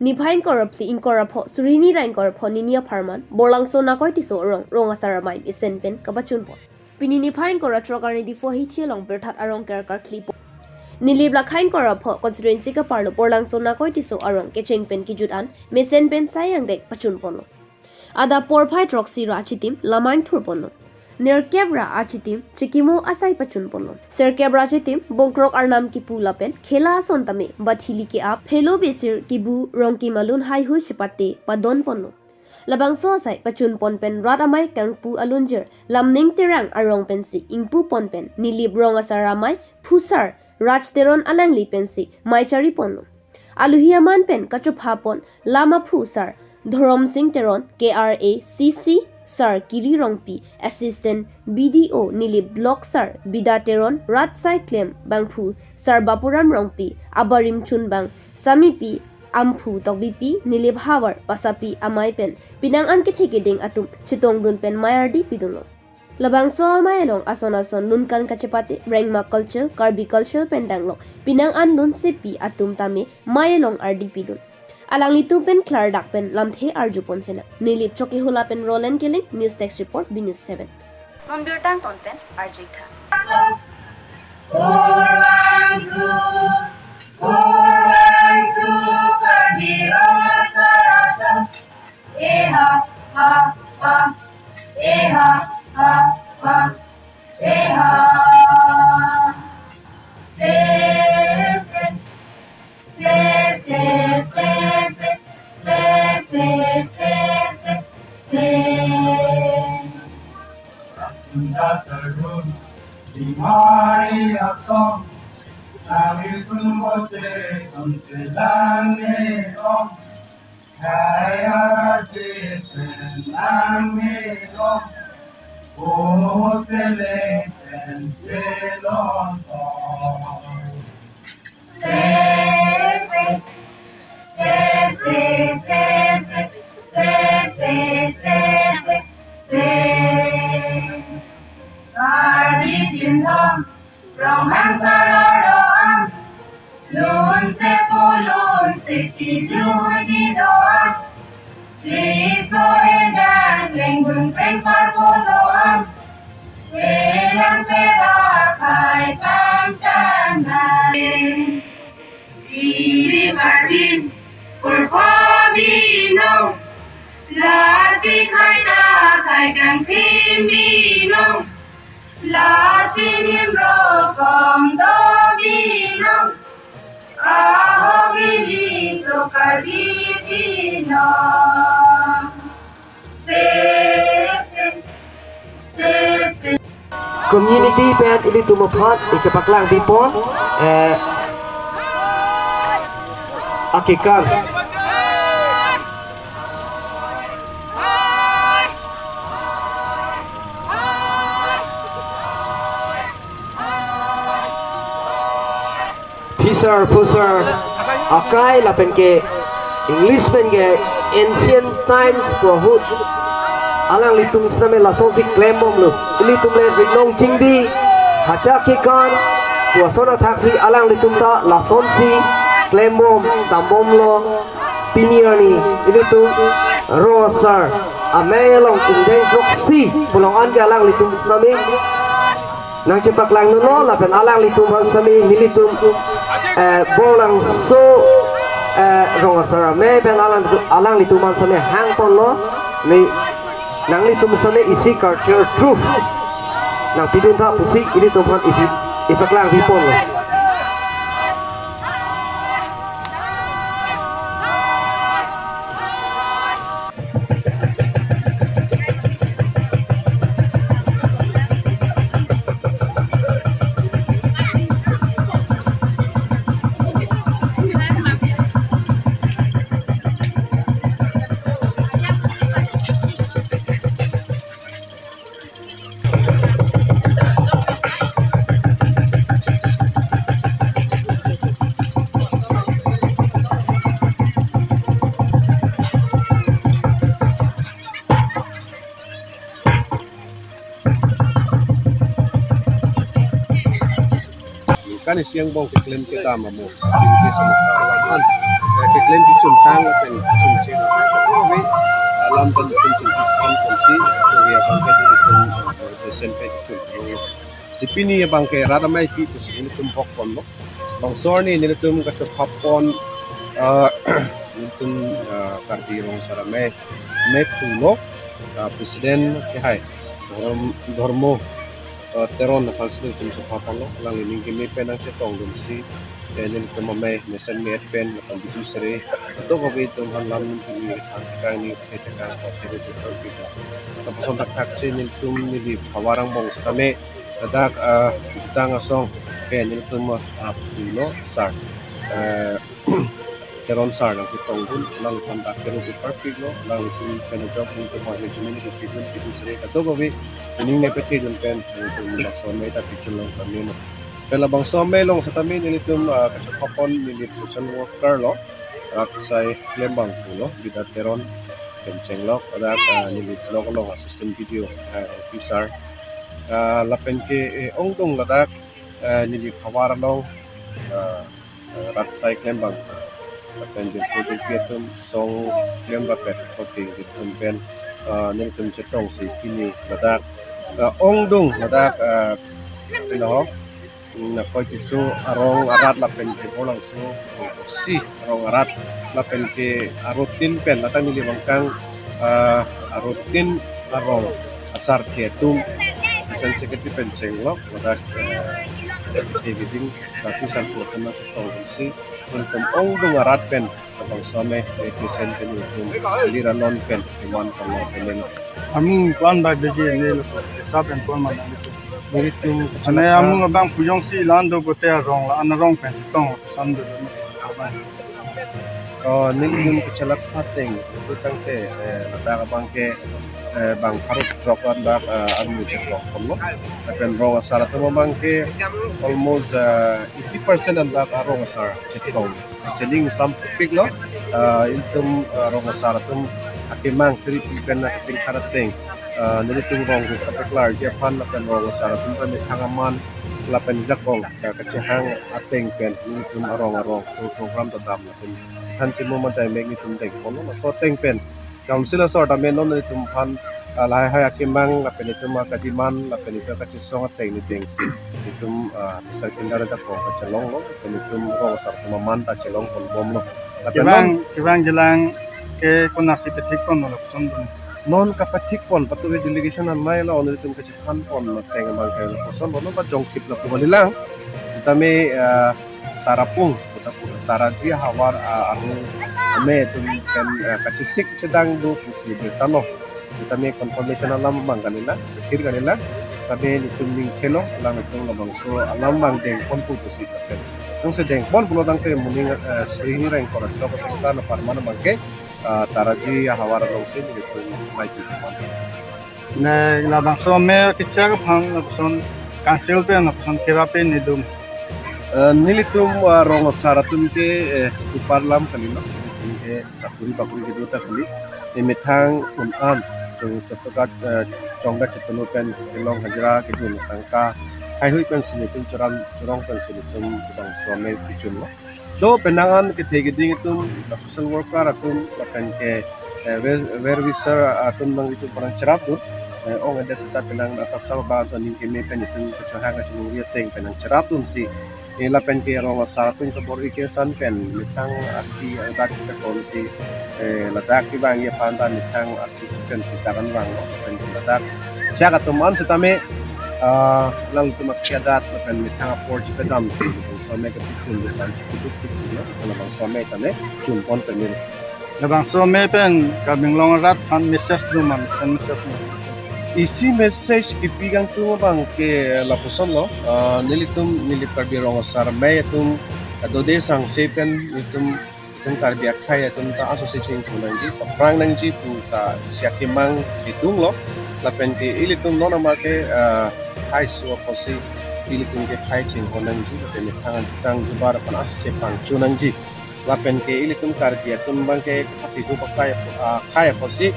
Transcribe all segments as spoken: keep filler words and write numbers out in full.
Niphai ingkoi ra phli ingkoi ra pho, suri hini ra ingkoi ra pho hini apharman, Borlangso Nakoi Tisso arong, rong asar amei mesen pen kapachun pon. Pini niphai ingkoi ra throk arni Diphu ahithi along birthat arong kerkar kli pon. Nilip lakha ingkoi ra pho constituency kaparlo Borlangso Nakoi Tisso arong kecheng pen kejut an mesen pen sai angdeng pachun ponlo. Adap porphai throksi ra achitim lamang thur ponlo. Nerkep ra achitim chikimo asai pachun ponlo. Serkep ra achitim bongkrok arnam kipu lapen khela ason tame bathili ke-ap, phelo besir kibu, rongkim alun haihui chepate padon ponlo. Labangso asai pachun pon pen rat amei kangpu alunjir Lamning Terang arong pensi ingpu pon pen Nilip rong asar amei phusar Raj Teron alangli pensi mei chari ponlo. Aluhi aman pen kachopha pon lam aphu sar Dhorom Sing Teron, K R A C C sar Kiri Rongpi, Assistant B D O Nilip Block sar Bida Teron, rat asai klem bangphu sar Bapuram Rongpi, abarim chunbang Samipi Amphu Tokbipi, Nilip havar pasapi amei pen penang an kethe keding atum chetongdun pen mei ardi pidunlo. Labangso amei along ason ason lunkan kachepate Rengma culture, Karbi culture pen danglok penang an lunsepi atum tame mei along ardi pidun. Alanglitum pen klardak pen lamthe arju pon senang. Nilip Chokihola pen Roland Killing, News Desk Report, B News seven. Non birta angton pen arju-ik tha. Kurvangthu, kurvangthu, Karbi rong asar ason. Eha, ha, ha. Eha, ha, ha. Eha. Se, se. Se, se, se, se. Se, se, se, se, se. Rasinda sarun, Dimari ason, Nangli tumbo che, son se lang ne ong. Kaya che pen lang ne ong. O se le pen che lon ong. Se, se, se, se. Karbi Chinthong, Ronghang sar arlo an, lunsepo lunsepi dun di do an, riso ejang lengdun pen sarpo do an, chelang pera khai pangtang an. Ili Karbi purpo binong, lasi khai ta khai kangthim binong, lasi nimro kong do binong, ahok ili so Karbi binong. Se, se, se, se. Community pen ilitum aphan ikepaklang pipon, eh, akekan. Phisar phusar akai lapen ke English pen ke ancient times pu ahut alanglitum sitame lasonsi klembomlo. Ilitum le rinong chingdi, hacha kekan pu ason athaksi alanglitum ta lasonsi klembom dambomlo. Pini arni ilitum rong asar amei along ingdeng throksi pu along an ke alanglitum sitame nangchepaklang dunlo lapen alanglitum aphan sitame nelitum, eh, Borlangso, eh, rong asar amei pen alang, alanglitum aphan sitame hang ponlo, ne nanglitum sitame isi culture troupe nangpidun tha pusi ilitum aphan ipi, ipaklang piponlo. Kan isi angbong keklem kedam amo. Isi angbong keklem kedam amo. Keklem pichun tang lapen pichun cheng tang kado kave alam pen pichun cheng tang konsi kave abang ke di pen presentation pen pichun tang. Si pini abang ke rat amei pi pusi nelitum bok ponlo. Bangso arni nelitum kachopha pon, ah, nelitum, ah, Karbi Rong Asar Amei, amei pulo, ah, President kehai Dhorm-, Dhormo, ah, Teron aphansi nelitum chopha ponlo. Alangli aning keme pen nangchetongdunsi, eh, nelitum amei mesen me-et pen lapen bidu sere kado kave atum aphan lam ningkimi than kang ni phe kang pa kere tu kan pika. Lapuson thakthak si nelitum neli phavar angbong setame ladak, ah, jutang asong ke nelitum, ah, pulo sar, eh, Teron sar nangchetongdun, alangphan dak kero ke parpiklo, alanglitum pen ajok nelitum management nelitum pichun pichun sere kado kave aning ne pethedun pen nelitum labangso amei ta pichun long kami no. Pen labangso amei along setame nelitum, ah, kachopha pon neli social worker lo, rat asai klembang pulo, Bida Teron, pen chenglok, ladak, ah, neli block along assistant B D O, ah, officer. Ah, lapen ke, eh, ongdung ladak, ah, neli phavar along, ah, rat asai klembang. Lapen jirpo jirpi atum song klem rapet kopi atum pen, ah, nelitum chetongsi pini ladak, ah, ongdung ladak, ah, pino, mm, na koi kisu arong arat lapen ke bolangso si arong arat lapen ke arutin pen ladak neli bangkang, ah, arutin arong asar ke atum, Assistant Secretary pen chenglok ladak, eh, ke biding satu satu kena ketong si nelitum ongdung arat pen labangso amei, eh, present pen nelitum lira non pen iman kami pen. Amung plan bak degi ne lo, sa pen pon mana nelitum. Ane amung abang pujong si lan do gote arong la, an arong pen tong san do. Oh, nelitum kachelak pateng, itu tangte, eh, ladak abang ke, eh, bang pharo throk an dak, eh, arni throk ponlo. Lapen rong asar atum abang ke almost, eh, eighty percent an dak arong asar chetong. Seling sampiklo, eh, ilitum, eh, rong asar atum akemang three P pen na keping karateng. Eh, nelitum rong ru kapeklarji aphan lapen rong asar atum pen methang aman lapen jakong, eh, kachehang ateng pen nelitum arong arong pro-, program ta dam lapen than kimo madai mek nelitum deng ponlo, laso ateng pen Council asor dam non nelitum aphan, ah, lahai hai akemang lapen itum akadiman lapen itum kachesong ateng niteng si itum, ah, Mister Kindar da kong kachelonglo, lapen itum rong asar atum aman ta chelong ponbomlo. Lapen kevang, non kevang jelang ke konatsi pethik ponlo lapuson dun? Non kapethik pon, patuhe delegation an mailo, nelitum kachethan pon ateng abang ke lapuson lo, non ba jongkip lapu kalilang. Tame, ah, Tarapung, Tarapung, Taraji ahavar, ah, arlo amei atum pen, ah, kachesik chedang do pusi birta lo. Tame confirmation alam abang kalilo, thir kalilo. Tame nelitum ning thelo, alanglitum labangso alam abang deng pon pu pusi kapen. Nangsi deng pon pulo tangte moning, eh, sri ni reng korat lo pasang ta na parman abang ke, eh, Taraji ahavar along si nelitum mai tu pon. Ne labangso amei kechak aphan lapuson Council pen lapuson kera pen nelitum. Eh, nelitum, eh, rong asar atum ke, eh, kupar lam kalilo. Nelitum ke sakuri bakuri kedo ta kali. Emethang un an, tung setokat, eh, chongda chetunu pen kelong hajira kedun tangka haihui pensi nelitum choram chorong pensi nelitum labangso amei pichunlo. Do penang an kethe keding atum, social worker atum, lapen ke, eh, well, well wisher atum nangtum aphan nangcherapdun, eh, ong ede seta penang asap sap abang atum aning keme pen itum kachehang kachemung ateng pen nangcherapdunsi, eh, lapen ke rong asar atum kabor-i kesan pen methang arti adak ketonsi, eh, ladak kevangji aphan ta methang arti pensi karan vanglo, lapen ke ladak chak atum an setame, ah, alanglitum akhei adat lapen methang apor chepedamsi, labangso amei kepichun pen kuduk kuduk lo, labangso amei tame chun pon pen neli. Labangso amei pen Karbi Anglong arat aphan message do ma, mesen message ma? Isi message kipi kangtung abang ke lapuson lo, ah, nelitum, neli Karbi Rong Asar Amei atum, ah, dode sangse pen nelitum, itum Karbi akhei atum ta ansose chingthur nangji, paprang nangji pu ta isi akemang kedung lo, lapen ke ilitum non ama ke, ah, khei su apotsi ilitum ke khei chingthur nangji, lapen methang tang jubar aphan ansose pangchun nangji. Lapen ke ilitum Karbi atum abang ke khati hu pakai, ah, khei apotsi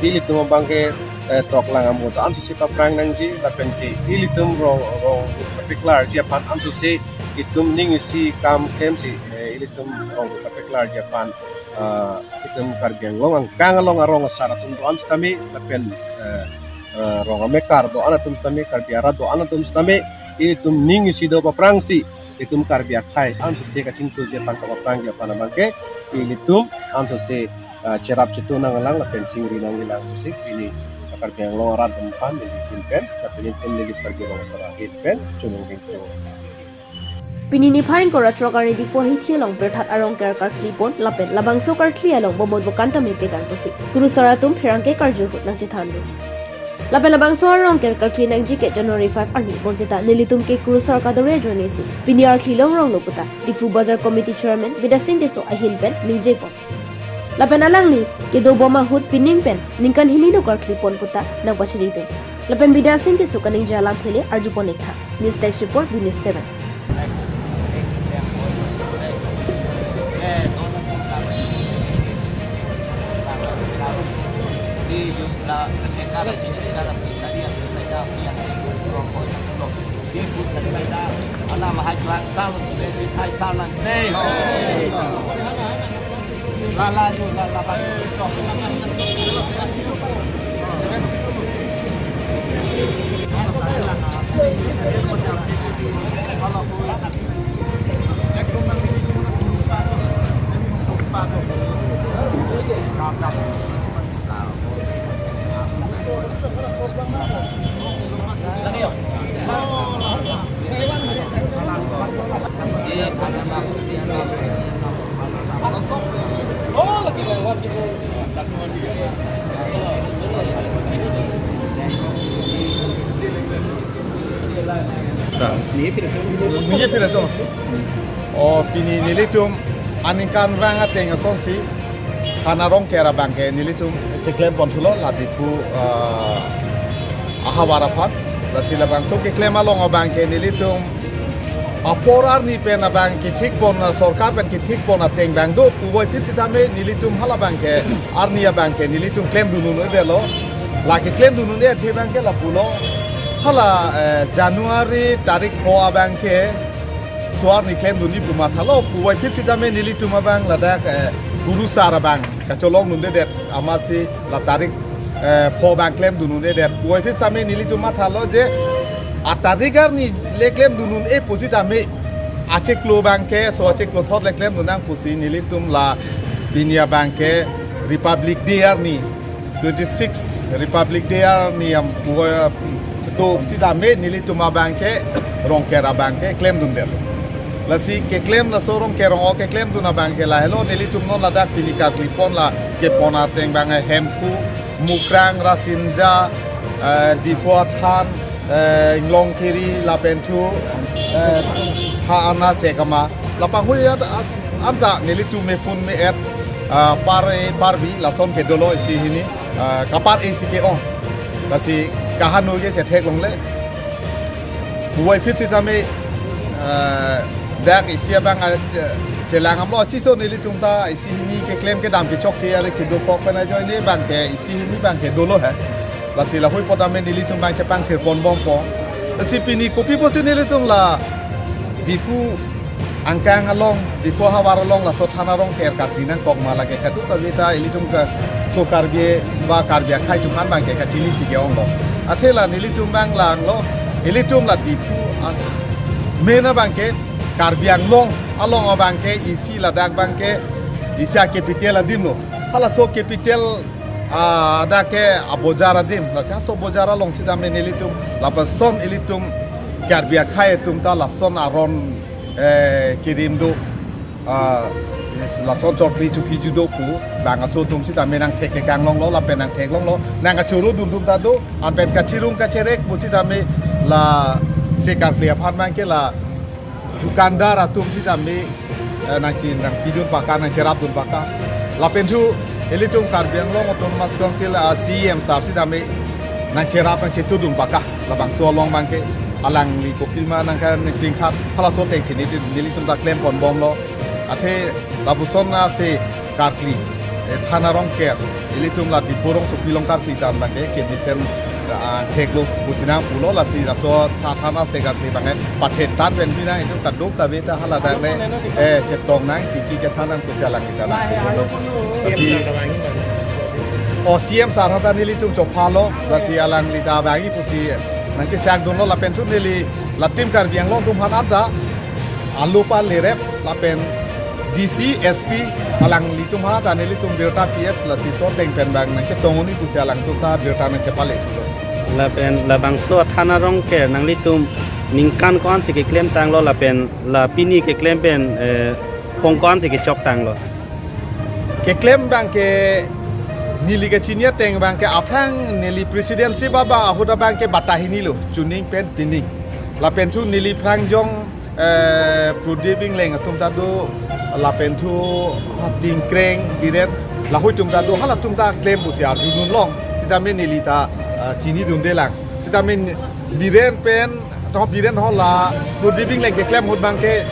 ilitum abang ke, eh, toklang amo ta ansose paprang nangji, lapen ke ilitum rong, rong kapeklarji aphan ansose itum ning isi kam klemsi, eh, Ilitum rong kapeklarji aphan, ah, itum Karbi Anglong angkang along arong asar atum do-an sitame, lapen, eh, eh, rong amekar do-an atum sitame, Karbi arat do-an atum sitame, ilitum ning isi do aphrangsi, itum Karbi akhei ansose kachingthurji aphan, kapaphrangji aphan abangke, ilitum ansose, ah, cherap chetu nanglang lapen chingri nanglang ansose, pini Karbi Anglong arat atum aphan, nelitum pen, lapen ilitum neli Karbi Anglong asar ahin pen, chunong ding. Pini niphai ingkoi ra throk arni Diphu ahithi along pirthat arongker karkli pon lapen labangso karkli along bomon bokan tame pekan pusi kurusar atum pherangke karju ahut nangchethan dun. Lapen labangso arongker karkli nangji ke January five arni bonseta nelitum ke kurusar kadore ajoinesi pini arkli longrong lo puta Diphu Bazar Committee Chairman Bidya Sing Tisso ahin pen ningje pon. Lapen alangli kedo bom ahut pining pen ningkan hini lo karkli pon puta nangpachini dun. Lapen Bidya Sing Tisso kaningje alamthe le arju pon ik tha. News Desk Report, B News seven. Ningje pira chong. O pini nelitum aningkanvang ateng asonsi than arongker abangke nelitum cheklem pon thulo la Diphu, ah, ahavar aphan. Lasi labangso keklem along abangke nelitum apor arni pen abang kethik pon, ah, sorkar pen kethik pon ateng abang do puvoiphit sitame nelitum hala abangke arni abangke nelitum klem dun un-e avelo. La keklem dun un-e athe abangke lapulo. Hala, eh, January tarik pho abangke so arni klem dunji pu mathalo puvoiphit sitame nelitum abang ladak, eh, kurusar abang kacholong dundedet amatsi la tarik, eh, pho abang klem dun un-edet. Puvoiphit sitame nelitum mathalo je a tarik arni le klem dun un-e pusitame achiklo abangke, so achiklo thot le klem dun nang pusi nelitum la pini abangke Republic Day arni, twenty-six Republic Day arni am puvo do sitame nelitum abangke rongker abangke klem dundet. Lasi keklem laso rongker rong-o keklem dun abangke lahelo, nelitum non ladak pini karkli pon la kepon ateng abang Hemphu, Mukrang, Rasinja, eh, Diphu Athan, eh, Inglongkiri, lapen thu, eh, Tha Ana Chekama. Lapen hui at as anta nelitum mepun me-et, ah, par-e parbi lason ke dolo isi hini, ah, kapar-e isi ke-ong. Lasi kahanu ke chetheklongle. Puvoiphit sitame, ah, dak isi abang, ah, che-, chelang amlo chiso nelitum ta isi hini keklem kedam kechok ke are kedokok pen ajoine abangke isi hini abangke dolo he. Lasi lahui apot tame nelitum abang chepangthir pon bompo. Lasi pini kopi pusi nelitum la Diphu angkang along, Diphu havar along laso than arongker karkli nangkok ma lake kadokave ta ilitum ke so Karbi ba Karbi akhei atum aphan abangke kachinisi ke-onglo. Athe la nelitum abang langlo, ilitum la Diphu a-, main abangke Karbi Anglong along abangke isi ladak abangke isi a-capital adim lo. Halaso capital, ah, dak ke abojar adim. Lasi halaso bojar along sitame nelitum lapuson ilitum Karbi akhei atum ta lason aron, eh, kirim do, ah, lason chorkli chokiji do pu bang aso atum sitame nangthek kekang longlo, lapen nangtheklonglo, nangkachoro dun atum ta do, anpen kachirung kacherek pu sitame la se karkli aphan abangke la dukandar atum sitame, eh, nangchi nangpidun paka, nangcherap dun paka. Lapen thu ilitum Karbi Anglong Autonomous Council, ah, C E M sir sitame nangcherap nangchetu dun paka. Labangso along abangke alangli kopima nangkan ningpingkhat halaso ateng si neli, nelitum ta klem pon bomlo. Athe lapuson ase karkli, eh, than arongker ilitum la Diphu rongsopi along karkli than abangke kemesen Ah, theklo pusi nangpulo, lasi laso tha- thana segat ni bang pathet tan pen pi nang itu kaduk kabe ta hala dak le, eh, chetong nang, chingki chethan nang pusi alanglita nangpulo. Lasi, o C M sir hata nelitum chophalo, lasi alanglita bang pusi nangchechak dunlo lapen thu neli latum Karbi Anglong atum aphan anta alopa lerep lapen D C, S P alanglitum hata nelitum birta P F lasi so teng pen bang nangchetong un-e pusi alangtum ta birta nangchepale thulo. Lapen labangso athana Rongker nanglitum ningkan ko-an si keklem tanglo lapen la pini keklem pen, eh, phong ko-an si kechok tanglo? Keklem bang ke neli kechini ateng bang ke aphrang neli presidency baba ahut abang ke bata hini lo, chuning pen pining. Lapen thu neli phrang jong, eh, Prodip Engleng atum ta do, lapen thu Tingkreng Biren, lahoi atum ta do, halatum ta klem pusi arjudun long, sitame neli ta, eh, chinidunde lang. Sitame Biren pen, to Biren ho la Prodip Engleng keklem ahut bang ke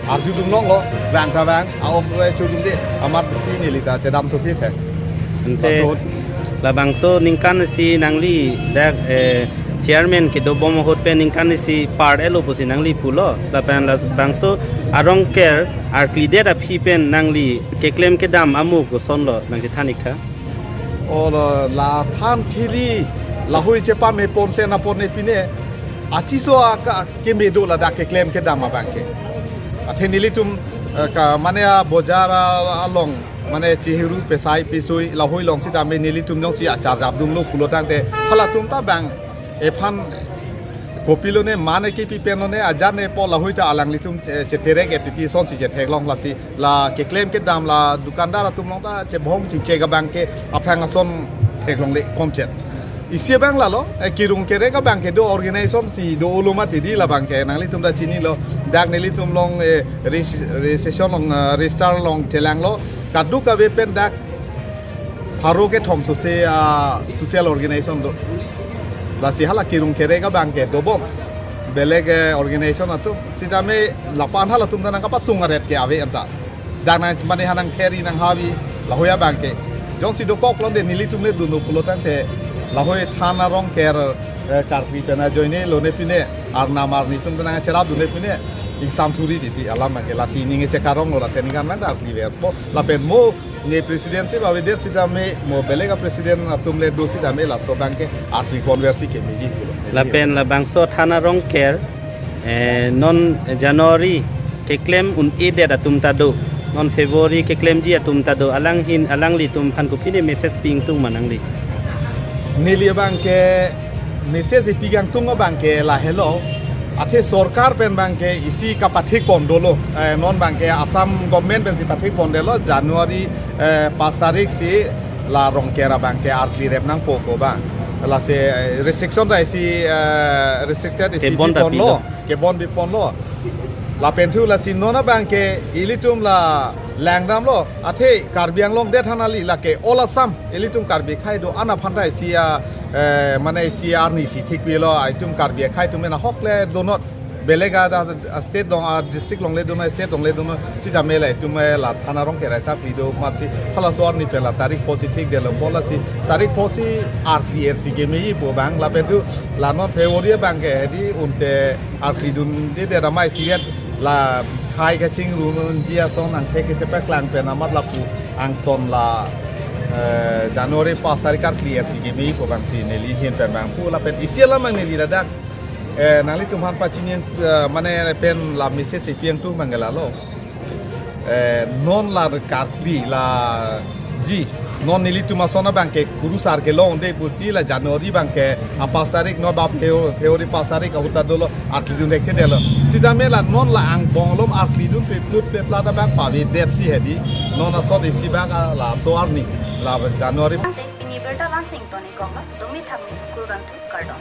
arjudun longlo, bang ta bang, a-ok lo chudunde, amat si neli ta chedam thupi the. Ante laso labangso ningkan isi nangli dak, eh, chairman kedobom ahut pen ningkan isi part elo pusi nangli pulo. Lapen labangso a-Rongker arklidet aphi pen nangli keklem kedam amu kosonlo nangkethan ik tha? O la, la than thili lahoi chepame ponsen apor ne pine achiso aka keme do ladak keklem kedam abang ke. Athe nelitum, eh, ka mane abojar a- along mane cheheru pesai pesoi lahoi long sitame nelitum jongsi achar japdunlo pulo tangte halatum ta bang ephan kopilo ne mane kepi penlo ne ajar ne po lahoi ta alanglitum che- cheterek epiti sonsi chetheklong, lasi la keklem kedam la dukandar atum long ta chebhong chingchek abang ke aphrang ason theklongle komchet. Isi abang lalo, eh, kirung kerek abang ke do organization si do olo mati di labang ke nanglitum ta chinilo, dak nelitum long, eh, regis- registration long, eh, register long chelanglo, kaduk kave pen dak pharo kethom sose, ah, social organization do. Lasi hala kirung kerek abang ke dobom. Beleg, eh, organization atum sitame lapu-an halatum ta nangkapasung aret ke ave anta. Dak nang mane ha nang theri nang havi lahoi abang ke. Jongsi dokok longde nelitum le dunlo pulo tangte lahoi athana Rongker, eh, karkli pen ajoine lone pine arnam arni atum ta nangcherapdunde pine ingsam suri titi alam abang ke lasi ning chekarong lo lasi ningkan nang karkli verpo lapen mo ne presidency bavedet sitame mo beleg a-president atum le do sitame laso abang ke arti conversi kemeji pulo. Lapen labangso athana Rongker, eh, non January keklem un-edet atum ta do, non February keklemji atum ta do, alanghin alanglitum aphan kopine message pi ingtung ma nangli? Neli abang ke message ipi kangtung abang ke lahelo. Athe sorkar pen abang ke isi kapathik pon dolo. Eh, non abang ke Assam government pensi pathik pondetlo January, eh, pas tarik si la Rongker abang ke arkli rep nangpo ko abang. Lasi, eh, restriction ta isi, eh, restricted isi kebon pi ta ponlo, pilo, kebon pi ponlo. Lapen thu lasi non abang ke ilitum la langdamlo. Athe Karbi Anglong det hanali lake all Assam ilitum Karbi akhei do-an aphan ta isi a, eh, mane isi arni si thikpilo, itum Karbi akhei atum ena hokle donot beleg a, a state along, a district along le donot, state along le donot sitame la itum, eh, la athana Rongker aisa pi do amatsi halaso arni pen la tarik pho si thikdetlo, pho lasi tarik pho si arkli er si kemeji pu abang lapen thu la non February abang ke hedi unte arkli dundedet amei siret la khei kachingrum unji ason angthek kechepaklang pen amat lapu angton la, eh, January pas tarik arkli er si kemeji pu abang si neli ahin pen abang pu lapen isi alam abang neli ladak, eh, nanglitum aphan pachini, eh, mane pen la message ipi ingtung abang ke lalo. Eh, non la karkli laji non nelitum ason abang ke kurusar kelongde pusi la January abang ke a pas tarik non ba Febru- February pas tarik ahut ta dolo arkli dun thekthedetlo. Sitame la non la angbong along arkli dun peplut peplat abang pavedet si hedi non ason isi abang a laso arni la January. Ante pini birta lansing toni kok la, dumi thakmi kurvangthu, kardom.